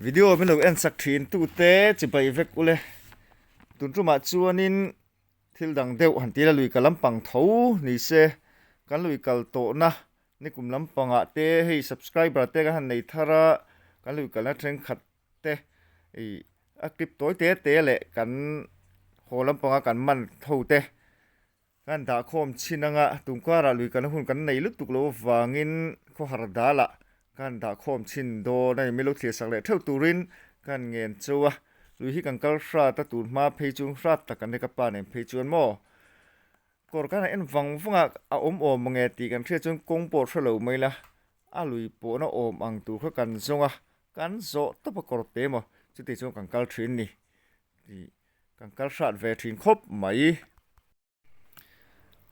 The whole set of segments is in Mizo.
Video min lo en sak thin tute chibai vek ule. Tun tumah chuanin thil dang deuh han tila lui kal lampang tho ni se kan lui kal tawhna nikum lampangah te hei subscriber te kan han nei thar a kan lui kalna thenkhat te ih a clip tawi te te leh kan haw lampanga kan man ho te. Kan dahkhawm chhin anga tungkarah lui kalna hun kan nei lutuk lo avangin khawhar dalah kan dahkhawm chhin dawn a ni. Milo thlir sak leh theuh turin kan ngen chauh a, lui hi kan kal hrat a, tun hma phei chu hrat tak an ni ka pa nen phei chuan maw kawr kan han en vang vang a, a awm awm ang e tih kan hriat chuan kawng pawh hre lo mai la, a lui pawhna awm ang tur kha kan zawng a, kan zawh tawp a kawr te maw chuti chuan kan kal thin ni tih Kan kal hrat ve thin khawp mai.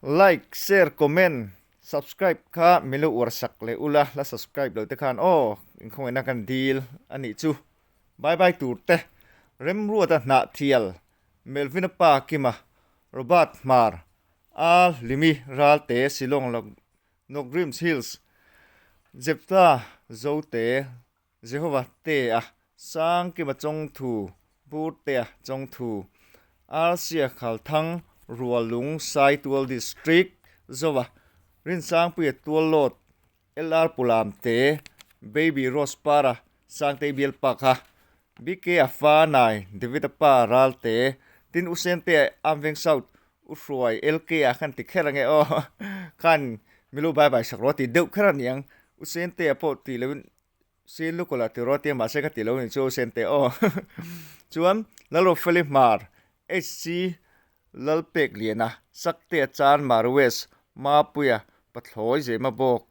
Like, share, comment, subscribe kha min lo uar sak leh ula, la subscribe lo te khan aw inkhawngaihna kan dil a nih chu. Bye bye tur te, Remruata Hnahthial, Melvina Pa Kima, Robert Hmar, A Hlimi Ralte Shillong Nokrims Hills, Jeptha Zote, Jehova Tea, Sangkima Chawngthu, Burtea Chawngthu, Arsia Khalthang, Rualung, Saitual District, Zova, Rinsangpuia Tuallawt, LR Pulamte, Baby Rose Para, Sangtei Bialpa kha, BK-a Fanai, David-a Pa Ralte, tin U Sentea Amveng South, U Hruai, LK-a khan ti kher ange aw, khan Milo bye bye sak rawh a ti deuh kher a niang, U Sentea pawh tih loin Sin lukawlh a ti rawh tia mahse ka ti lo ni chu Sente aw. Chuan Lalrofeli Hmar, HC Lalpekliana, Saktea Chan Mar West, Mapuia, Pathlawi Zema bawk.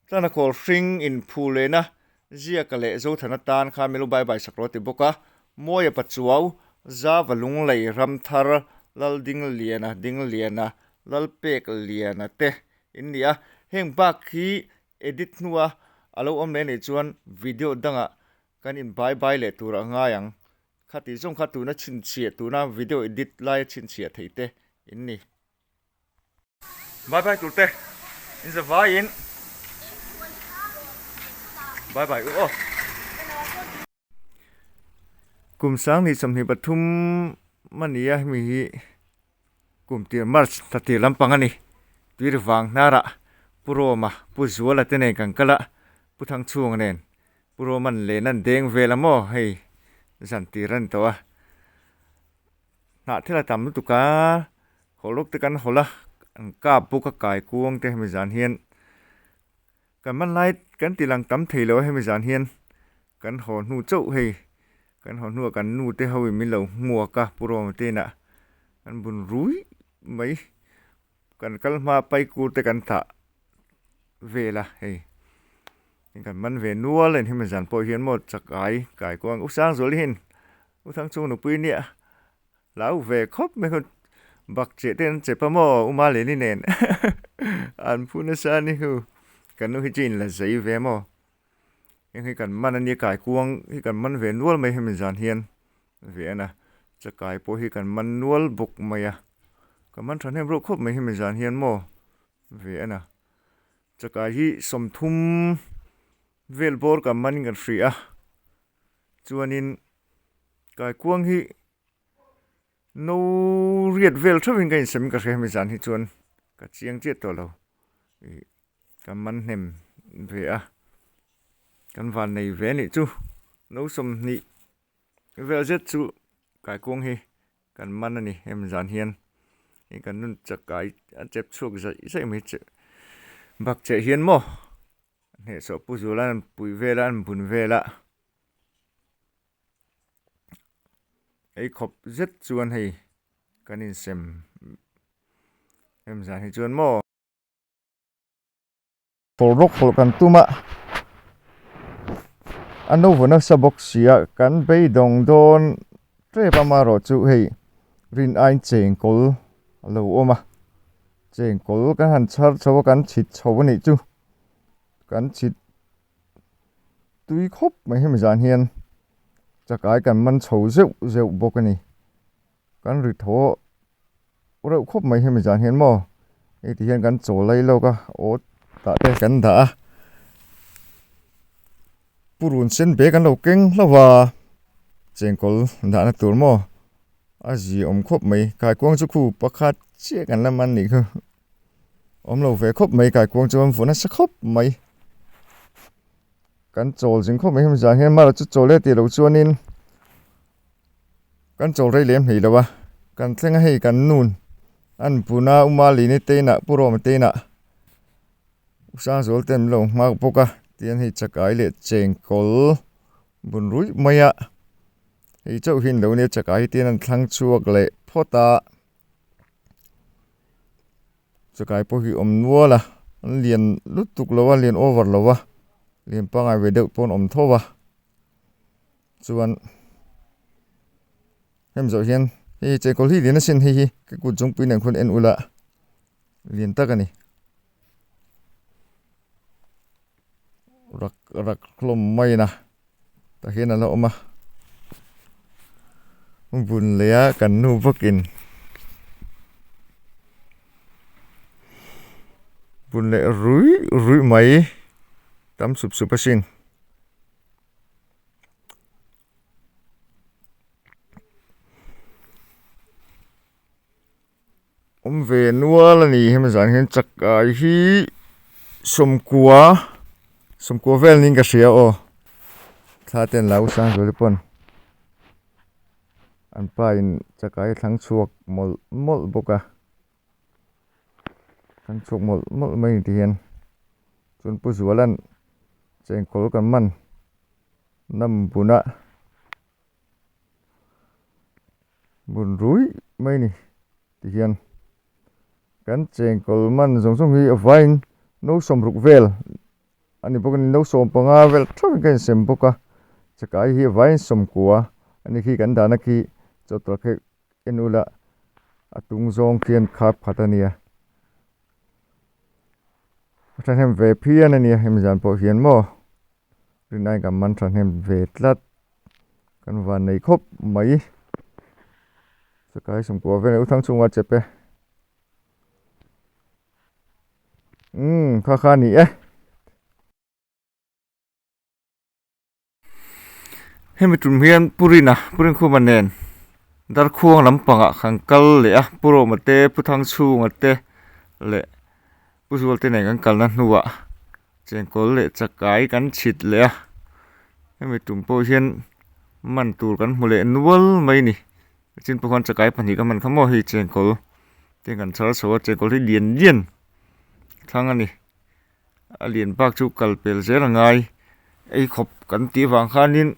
Tlana kawl hring in phu lehna Ziaka leh Zothana tan khan min lo bye bye sak rawh a ti bawk a. Mawia Pachuau, Zava Lunglei Ramthar, Laldingliana Dingliana, Lalpekliana te in ni a. Heng bak hi Edit hnua a lo awm leh anih chuan video dangah kan in bye bye leh tur a ngai ang. Kha tih zawng kha tuna chhinchhiah tuna video edit laia chhinchhiah theih te in ni. Bye bye tur te in za vaiin bye bye u aw. Kum 2023 a ni a hemi hi Kum tir March thla tir lampang a ni. Tuiri vang hnarah Pu Roma, Pu Zuala te nen kan kal a, Pu Thangchhunga nen Pu Roma'n len an deng vel a maw hei zan tir a ni tawh a. Hnah thil a tam lutuk a, hawlhrawk te kan hawlh a, an kap bawk a kai kuang te hemi zan hian Kan man lai kan ti lang tam thei lo a hemi zan hian kan haw hnu chauh hei kan haw hnuah kan nu te ho in min lo hmuak a Pu Roma te inah an bun rui mai kan kal hma paikur te kan thah vel a hei kan man ve nual a ni hemi zan pawh hian maw chakai kai kuang u Sangzuali hian u Thangchhung nupui nia Hlau ve khawp mai khaw bak cheh te an chep a maw u Maleni nen an phu nasa a ni hu kan nu hi chu in la zei ve maw heng hi kan man a nia kai kuang hi kan man ve nual mai hemi zan hian ve a na chakai pawh hi kan man nual bawk mai a ka man thahnem reuh khawp mai hemi zan hian maw ve a na chakai hi 30 vel bawr kan man in kan hria a chuanin kaikuang hi. No riat vel theuhin ka insem ka hria hemi zan hi chuan ka chiang chiah tawh lo ih ka man hnem ve a kan van nei ve anih chu no 20 vel zet chu kaikuang hi kan man a ni hemi zan hian ih kan nun chakai a chep chhuak zaih zaih mai che bak cheh hian maw hnehsawh pu zula an pui vel a an bun vel a. Ei khawp zet chuan hei kan insem em zan hi chuan maw. Hawlh rawk hawlh kan tum a, a no vaw nasa bawk si a, kan beidawng dawn tep a amaherawhchu hei rin aiin chengkawl a lo awm a, chengkawl kan han chhar chho a kan chhit chho a nih chu, kan chhit. Tui khawp mai hemi zan hian chakai kan man chho zeuh zeuh bawk a ni. Kan ri thaw reuh khawp mai hemi zan hian maw hei ti hian kan chaw lai lawk a aw tah te kan dah a. Purun sen bag an lo keng hlauh a, chengkawl dahna tur maw a zi awm khawp mai kaikuang chu khu pakhat chiah kan la man nih khu awm lo ve khawp mai kaikuang chu an vuah nasa khawp mai kan chawl zing khawp mai hemi zan hian mara chu chawl e tih loh chuanin kan chawl rei lem hlei lo a kan thleng a hei kan nun an bun a uma lini te inah pu rawma te inah. Sangzual te an lo nghak bawk a tihian hei chakai leh chengkawl bun ruih mai a hei chauh hi an lo nia chakai hi tihian an thlang chhuak leh phawt a chakai pawh hi awm nual a an lian lutuk lo a lian over lo a lian pangngai ve deuh pawh an awm tho a chuan hemi zawh hian hei chengkawl hi lian asin hei hi ka kut zungpui nen khuan en ula. Lian tak a ni. Rak rak hlawm mai in a tah hian a la awm a. Bun leh a kan nu bawkin bun leh ruih ruih mai tam sup sup asin. Awm ve nual a ni hemi zan hian chakai hi sawmkua sawmkua vel niin ka hria aw thla te an lo sang zual te pawn an pa in chakai a thlang chhuak mawlh mawlh bawk a thlang chhuak mawlh mawlh mai ni tihian chuan pu zuala'n chengkawl kan man nam bunah. Bun ruih mai ni tihian kan chengkawl man zawng zawng hi a vaiin no sawmruk vel a ni bawk a ni no sawm panga vel theuhin ka insem bawk a chakai hi a vaiin sawmkua a ni khi kan dahna khi chawhtawlh khi en ula a tung zawng khian khap khat a nia a thahnem ve phian a nia hemi zan pawh hian maw. Rinai kan man thahnem ve tlat kan van nei khawp mai chakai sawmkua vel u thang chhunga chep e umm kha kha a ni e. Hemi tum hian Purina Purinkhuma nen Darkhuang lampangah kan kal leh a Pu Roma te Pu Thangchhunga te leh Pu Zualte nen kan kalna hnuah Chengkawl leh chakai kan chhit leh a, hemi tum pawh hian man tur kan hmu leh nual mai a ni. Chin pawh khan chakai pahnih ka hman kha maw hei chengkawl te kan chhar chho a, chengkawl hi lian lian thlang a ni. A lian bak chu kal pel zel a ngai, ei khawp kan tih avang khanin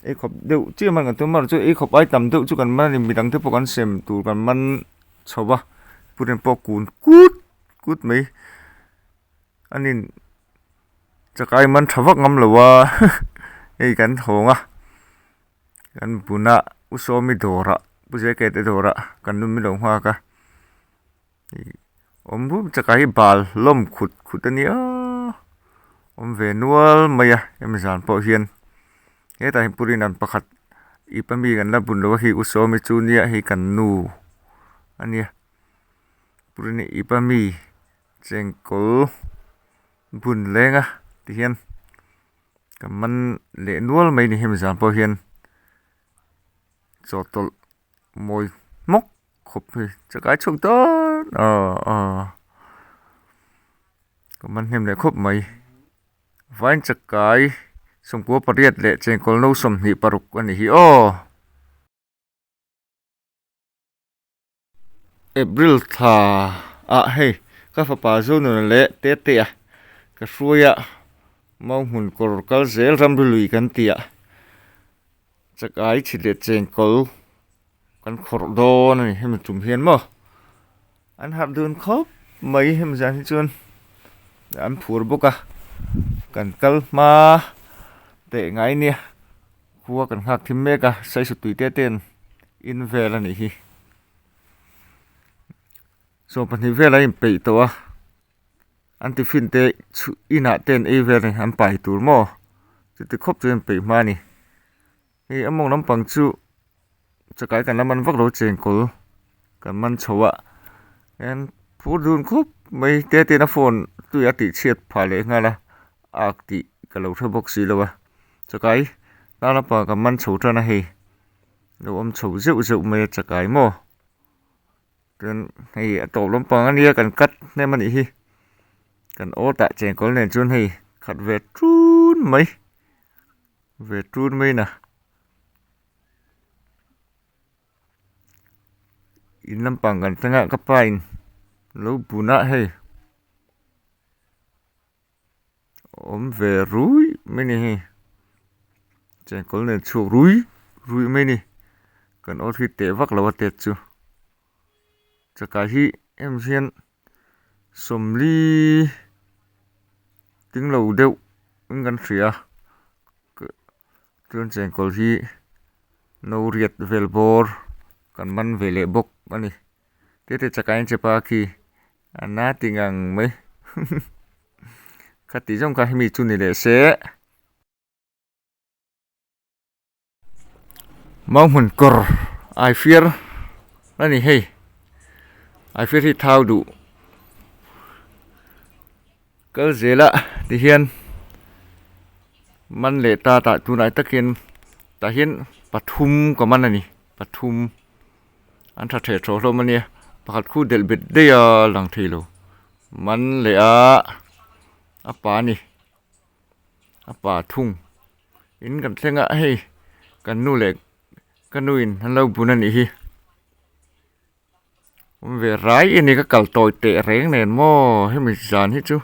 ei khawp deuh chiah man kan tum a, chu ei khawp ai tam deuh chu kan man a ni, midang te pawh kan sem tur kan man chho a, puten pawh kun kut kut mai. Anin chakai man tha vak ngam lo a hei kan thawng a kan buna u sawmi dawrah pu zeke te dawrah kan nu min lo nghak a ih awm rup chakai hi bal hlawm khut khut a nia awm ve nual mai a hemi zan pawh hian hetah hian purun an pakhat ip ami kan la bun lo a hei u sawmi chu nia hei kan nu a nia purun ip ami. Chengkawl bun leng a tihian ka man leh nual mai ni hemi zan pawh hian chawhtawlh mawi hmawk khawp hi chakai chhuak dawn aw aw ka man hnem leh khawp mai vain chakai sawmkua pariat leh chengkawl no 26 a ni hi aw. April thla ah hei ka fapa Zonuna leh Tetea ka hruai a mau hmun kawr kal zel ramri lui kan tih ah chakai chhit leh chengkawl kan khawrh dawn a ni hemi tum hian maw an harh dun khawp mai hemi zan hi chuan an phur bawk a kan kal hma teh ngai nia. Khua kan nghak thim mek a, saisut tui te ten in vel a nih hi. 12 vel a inpeih tawh a, an tiffin te chhu inah te an ei vel a ni, an pai tur maw chuti khawp chu an inpeih hma a ni. Hei a mawng lampang chu chakai kan la man vak lo chengkawl kan man chho a, hian phur dun khawp mai te ten a phone tui a tih chhiat phah leh nghal a, ak tih ka lo hre bawk si lo a. Chakai tlang lampang kan man chho tan a hei lo awm chho zeuh zeuh mai a chakai maw chuan hei a tawp lampang ania kan cut hnem anih hi kan aw tah chengkawl nen chuan hei khat ve ṭun mai ve ṭun mai na. In lampang kan thleng a ka pa in lo bun a hei awm ve rui mai ni hei chengkawl nen chhuak rui rui mai ni kan aw hi teh vak lo a tet chu chakai hi em hian sawmli ting lo deuh in kan hria. Chuan chengkawl hi no riat vel bawr kan man ve leh bawk a ni te te chakai an chepa khi a na ti ngang mai khati zawng kha hemi chu ni leh se. Mau hmun kawr aifiar a ni hei aifiar hi thau duh kal zel a tihian man leh ta tah tunah takin tah hian pathum ka man a ni pathum an tha theh thawh hlawm a nia pakhat khu delh bet daih a lang thei lo man leh a a pa a ni. A pa thung in kan thleng a hei kan nu leh ka nu in an lo bun a nih hi awm ve rai a ni ka kal tawi teh reng nen maw hemi zan hi chu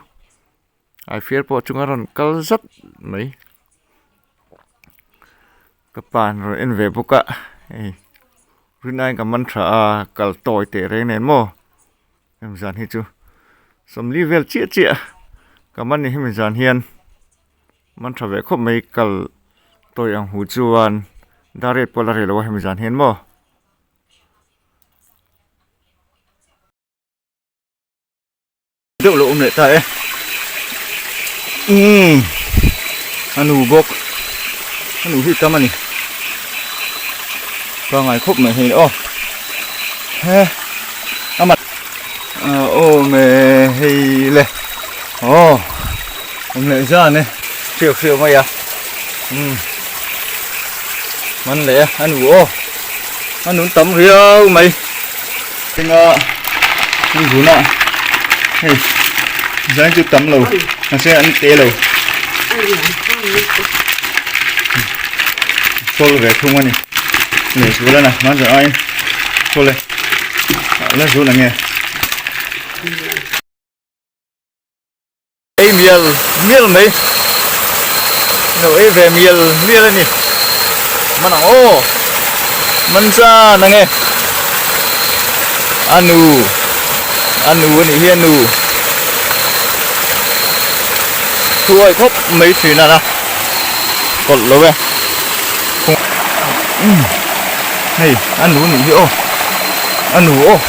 ai fiar pawh chunga rawn kal zat mai ka pa an rawn en ve bawk a hei rinaiin ka man tha a kal tawi teh reng nen maw. Hemi zan hi chu sawmli vel chiah chiah ka man ni hemi zan hian man tha ve khawp mai kal tawi ang hu chuan dar rate pawh la rei lo a hemi zan hian maw. Deuh lo awm leh ta e umm a nu bawk a nu hi tam a ni pangai khawp mai hei aw he. Aw me hei le aw awm leh zan e hriau hriau mai a umm man leh a a nu aw a nun tam riau mai tinga hei zuna hei zan chu tam lo mahse an te lo sawl ve thung a ni leh zul a na hman zawh aiin sawl e la zul ang nge ei mial mial mai lo ei ve mial mial a ni man ang aw man zan ang e a nu a nu a nih hi a nu. Thuai khawp mai thin a kawlh lo e umm hei a nu nih hi aw a nu aw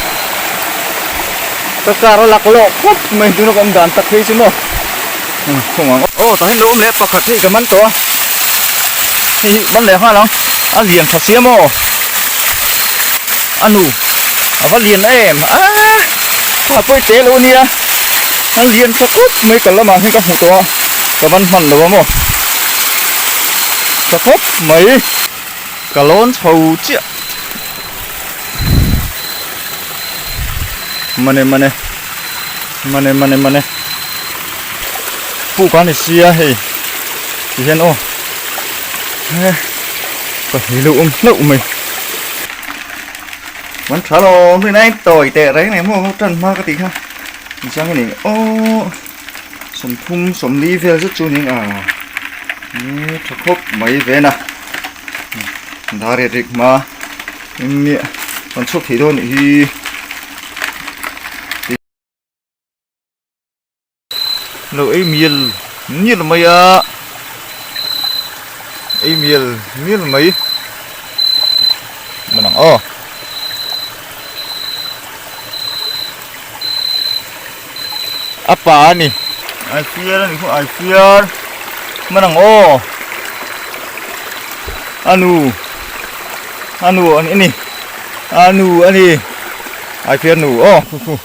ka car a lak lawk khawp mai tuna ka awm dan tak phei chu maw khawng ang aw tah hian lo awm leh pakhat hei ka man tawh a hei hi man leh nghal ang a lian tha sia maw a nu a va lian em a a pawi teh lo ania a lian tha khawp mai ka lamah hian ka hmu tawh a ka van hman lo a maw tha khawp mai ka lawn chho chiah mane mane mane mane mane puk a ni sia hei ti hian aw he pahnih lo awm hlauh mai. Kan tha lo mai nai tawi teh reng nei maw tan hma ka tih kha chiang a ni aw sawmthum sawmli vel zet chu ning a ni tha khawp mai ven a dar riat rik hma eng nge kan chhuak thei dawn nih hi. Lo ei mial mial mai a ei mial mial mai man ang aw a pa a ni ai fiar a ni khaw ai fiar man ang aw a nu a nu a ni a nu a ni ai fiar nu aw khu khu.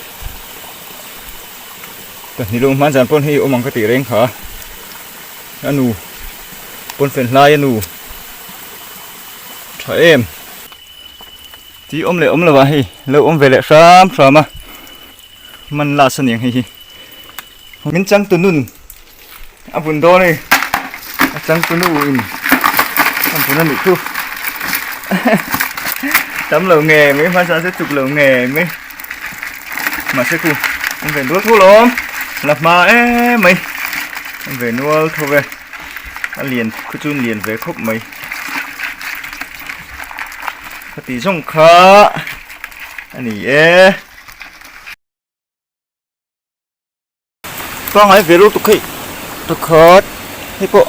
Pahnih lung hman zan pawn hei awm ang ka tih reng kha a nu Pawnfen hlai a nu tha em tih awm leh awm lo ah hei lo awm ve leh hram hram a man last aniang hei hi min changtu nun a bun dawn a ni a changtu nu in a bun a nih chu tam lo nge mai hmasa se chuk lo nge mai mahse khu an ve nual tho lawm la hma em mai an ve nual tho ve a lian khu chu lian ve khawp mai ka tih zawng kha a ni e. Pangngai ve lutuk hei pakhat hei pawh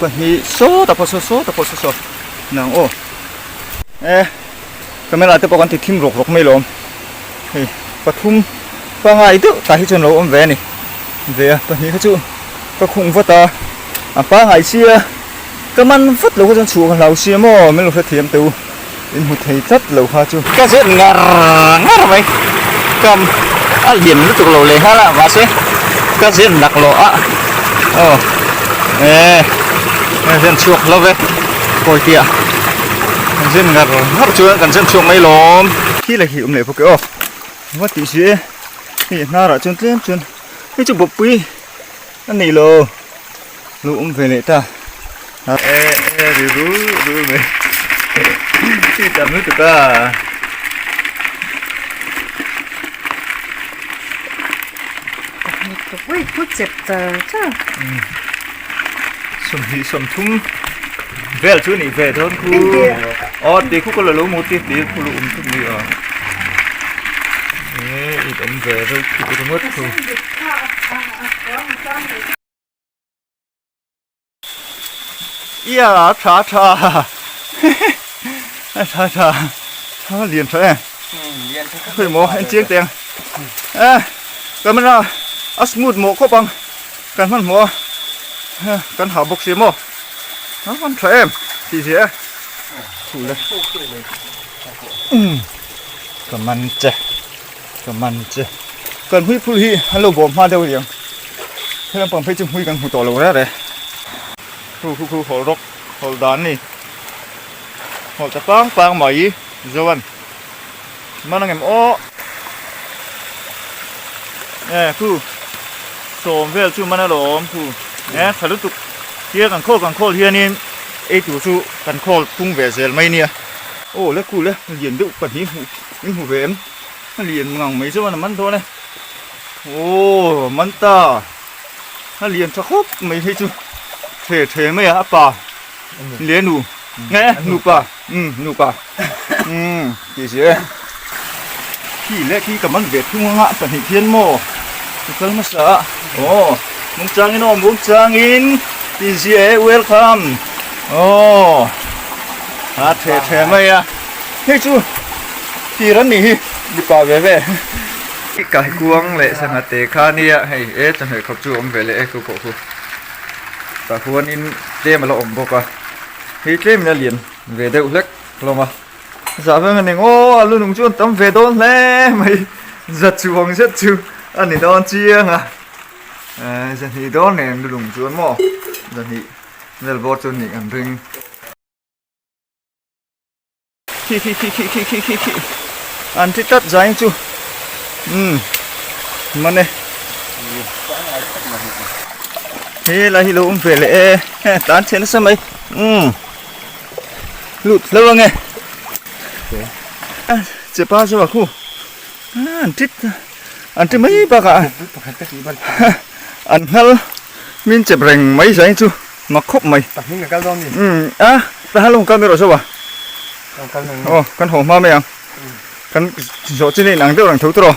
pahnih sawtah pawh saw sawtah pawh saw saw nang aw e camera te pawh kan ti thim rawk rawk mai lawm hei pathum pangngai deuh tah hi chuan lo awm ve a ni ve a pahnih kha chu ka khung vat a a pangngai sia ka man vat lo kha chuan chhuah ka hlau sia maw min lo hrethiam teh u. In hmu thei tlat lo kha chu. Ka zet ngar ngar mai. Ka a lian lutuk lo leh nghal a mahse ka zet nak lo a aw e ka zen chhuak lo ve kawi tia kan zen ngar ngar chuan kan zen chhuak mai lawm. Khi leh khi awm leh bawk e aw va tih si e hei hnarah chuan tlem chuan hei chu bawppui a nei lo. Lu awm ve leh ta. E e ri ru ru mai. Chi tam lutuk a. Ui thu chep char char. Sawmhnih sawmthum vel chu nih ve dawn khu. Aw ti khu ka la lo mu ti ti khu lu um thum ni a. E it awm ve reuh thut ringawt khu. Ia tha tha a tha tha tha lian tha em khawi maw en chiang teng e camera a smooth mawh khawp ang kan hmanhmawh a kan ha bawk si maw a van tha em tih zia e khuh le umm ka man che. Ka man che. Kan hmui phul hi an lo bawm hma deuh riang. He lampang phei chu hmui kan hmu tawh lo reng reng. Khu khu khu hawl rawk hawl dan ni. Hawl ta pang pang mai Zoan. Man ang em aw. E khu sawm vel chu man alawm khu. E tha lutuk. Tia kan khawl kan khawl hianin ei tur chu kan khawl phung ve zel mai nia. Aw le khu le lian deuh pahnih hmuh. In hmu ve em? A lian ngang mai chuan a man dawn e. Aw man ta. A lian tha khawp mai hei chu. The the mai a a pa. Le nu. Nge nupa. Um nupa. Um tih si e. Khi leh khi ka man ve thung anga pahnih khian maw. Ka kal hmasa a. Aw mungchangin aw mungchangin tih si e welcome. Aw a the the mai a. Hei chu tir an nih hi mipa ve ve. Kaikuang leh sangha te kha nia hei e chawhmeh khawp chu a awm ve leh e chu pawh chu tah huanin tlem a la awm bawk a hei tlemin a lian ve deuh hlek hlawm a zah veng a ni aw a lu nung chu an tam ve dawn hle mai za chuang zet chu a ni dawn chiang a zahnih dawn nen lu lung chuan maw zahnih vel bawr chu nih an ring. Khi khi khi khi khi khi khi khi an thi tlat zai chu umm man e he lai hi lo awm ve leh e tan chhe nasa mai umm lut hlauh ange chepa chu a khu an tit an ti mai bakah an nghal min chep reng mai zai chu. Mak khawp mai. Pahnih ka kal dawn ni. Umm a ta lo kal mai rawh zawk a. Kan kal mai. Aw kan haw hma mai ang. Kan zawh chin a inang deuh reng tho tawh rawh.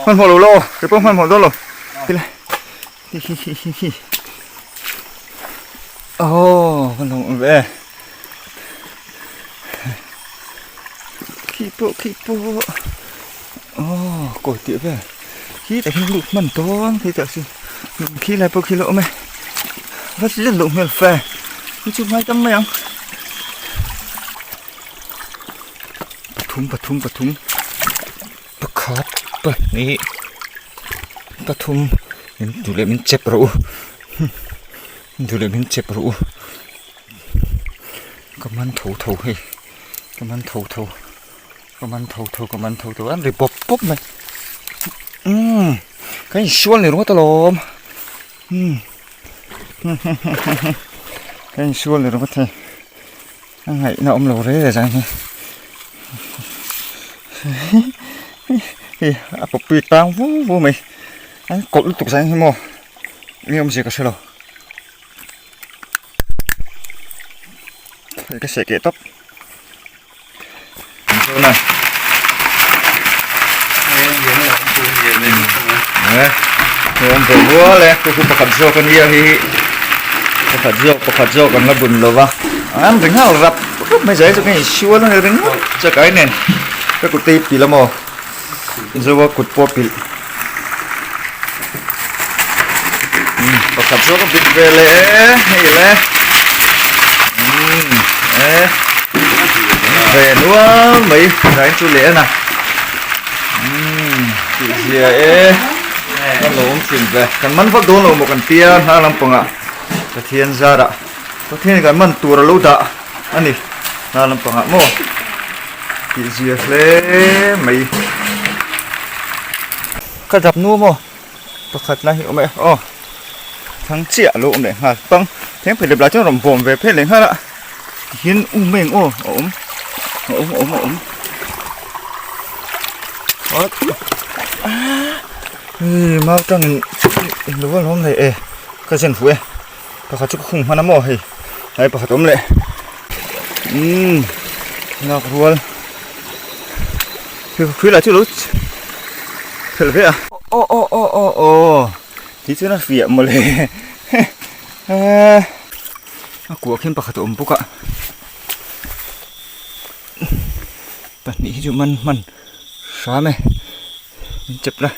Hmanhmawh lo la aw kei pawh hmanhmawh dawn lo. Hi hi hi hi hi. Aw kan lo awm ve. Khi pawh khi pawh. Aw kawi tih vel khi tah hian lut hman dawn khi tah chu khi lai pawh khi la awm e va let loh hmel fe hi chu ngai tam mai ang pathum pathum pathum pakhat pahnih pathum min duh leh min chep rawh u. Duh leh min chep rawh u. Ka man tho tho hei. Ka man tho tho. Ka man tho tho ka man tho tho an ri bawp bawp mai. Umm ka insual ni ringawt alawm. Umm ka insual ni ringawt hei. A ngaihna awm lo reng reng hi. Hei a pawpui tang vu vu mai. An kawlh lutuk zang hi maw eng awmzia ka hre lo. Hei ka seh keh tawp. Awm ve rual e chu chu pakhat zawk a nia hei hi pakhat zawk pakhat zawk an la bun lo va an ri nghal rap rap mai zai chu ka insual a ni ringawt chakai nen ka kut te hi pilh a maw zoa kut pawh pilh pakhat zawk a bit ve leh e hei le umm e ve nual mai zain chu leh a na umm tih zia e kan lo awm thin ve kan man vak dawn lo maw kan tia hnar lampangah Pathian zarah Pathian kan man tur a lo dah a ni hnar lampangah maw tih zia hle mai. Ka dap nu maw pakhat lai hi awm e aw thang chiah a lo awm leh nghal pang thengphe lep lah chuan rawn bawm ve phet leh nghal a tihian u meng aw a awm a awm a awm a awm aaa mau tangin lo a lawm leh e ka zen fuh e pakhat chu ka khung hman a maw hei tlai pakhat awm leh umm lak rual. Khi lah chu lo phelh ve a. Aw aw aw aw aw tih chuan a fiah mawle a kuah khian pakhat a awm bawk a pahnih hi chu man hman hram e min chep la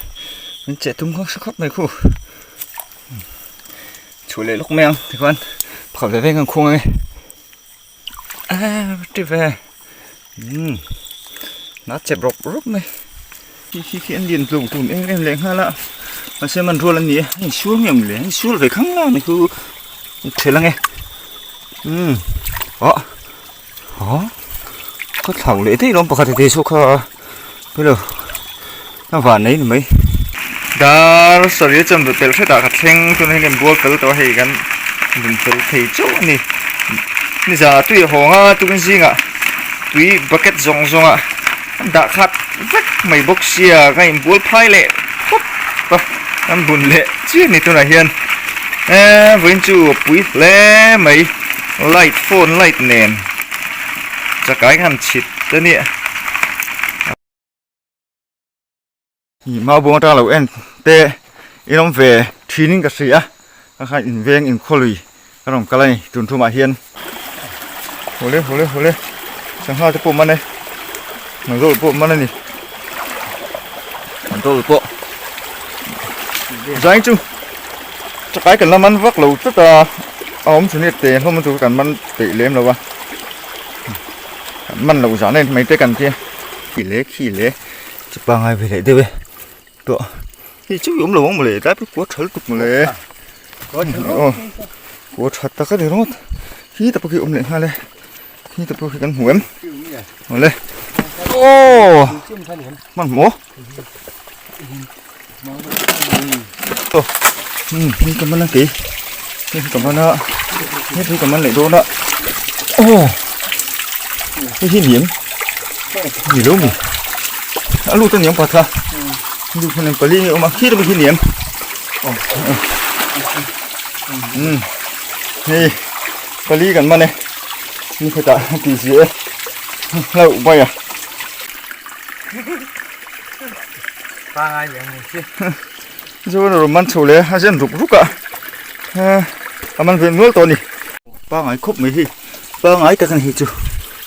min cheh tum khawp khawp mai khu chhuah leh lawk mai ang tikhuan pakhat ve ve kan khung ang e. Ti ve umm a chep rawp rawp mai khi khi khi an lian tluk tun em em leh nghal a mahse man rual an ni a a insual ngei ang le a insual ve khang la ni chu ṭhelh ang e umm ah ah ka thlau leh daih lawm pakhat te chu kha hello a van nei ni mai dar sarih chuan ru telh hretah ka thleng chuan heng bual fel tawh a hei kan dun fel thei chauh a ni nizanah tui a hawng a tukin zingah tui bucket zawng zawng a an dah khat vek mai bawk sia ka inbual phai leh phawt a kan bun leh chiah a ni tunah hian eee vawiin chu a pui hle mai light phone light nen chakai ka han chhit a nia. Ih mau buang atanga lo en te in awm ve thin in ka hria a khan in veng in khawlui ka rawn kal a ni tun thumah hian hawle hawle hawle sangha te pawh man e mangzawlh pawh man a ni mangzawlh pawh zain chu chakai kan la man vak lo tlat a a awm chu nia te hlawm chu kan man peih lem lo a man loh zan em mai te kan tia khi le khi le. Chu pangai ve leh deuh e tawh hei chu awm lo ang mawle tlai pawh kua tha lutuk mawle aw kua tha tak a ni ringawt khi ta pawh khi awm leh nghal e khi ta pawh khi kan hmu em mawle aw hmanhmawh aw hei ka man a kei hei ka man a hei ka man leh dawn a aw hei hi ni em ni lo mi a lut a niang pakhat kha lut khan pali nge awm a khi te hi ni em um hei pali kan man e ni khatah a ti zia e hlauh bai a. Pangai leh ang chi. Chuan rawn man chho leh a zen ruk ruk a a man ve nual tawh a ni. Pangai khawp mai hi pangai tak a ni hi chu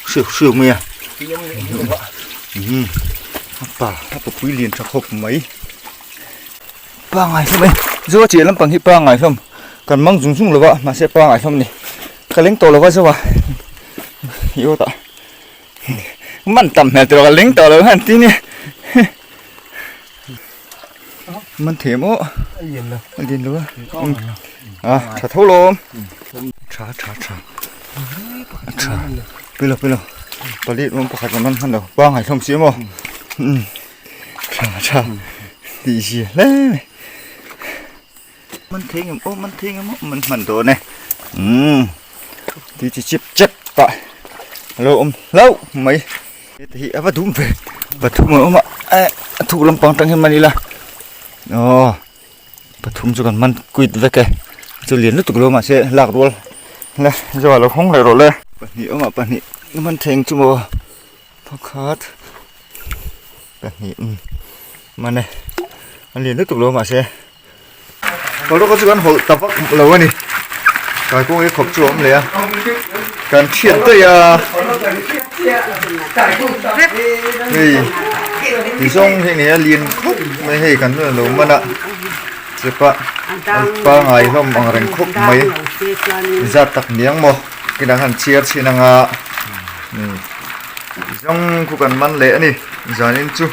hriau hriau mai a a pa a papui lian tha khawp mai pangai hlawm e zo a chiah lampang hi pangai hlawm kan mang zung zung lo va mahse pangai hlawm a ni ka leng tawh lo va zo a i aw tah. Man tam hmel tawh ka leng tawh lo han ti nia. Man thei maw? A lian lo. A lian lo a. A tha tho lawm. Tha tha tha. Tha. Pilo pilo. Pali rawng pakhat kan man hman lo. Pangai hlawm si emaw. Tha tha. Tih zia hle mai. Man thei ngem aw man thei ngem aw man hman dawn e. Umm. Ti chi chip chep pah. Alo awm hlauh mai. Heta hi a va dum ve. Pathum a awm a. A thuk lampang tang hian man ila. Aw. Pathum chu kan man quit vek e. Chu lian lutuk lo mahse lak rual le zawh lo hawng leh rawh le. Pahnih awmah pahnih man theng chu maw pakhat pahnih umm man e a lian lutuk lo mahse Kawlrawka chu kan hawlh ta vak lo a ni. Kaikung hi khawp chu a awm leh a kan thiat daih a hei ti zawng hi nia lian khawp mai hei kan lo man a chepa an pangai hlawm ang reng khawp mai zat tak niang maw kinah khan chhiar chhin anga zawng khu kan man leh a ni zanin chu.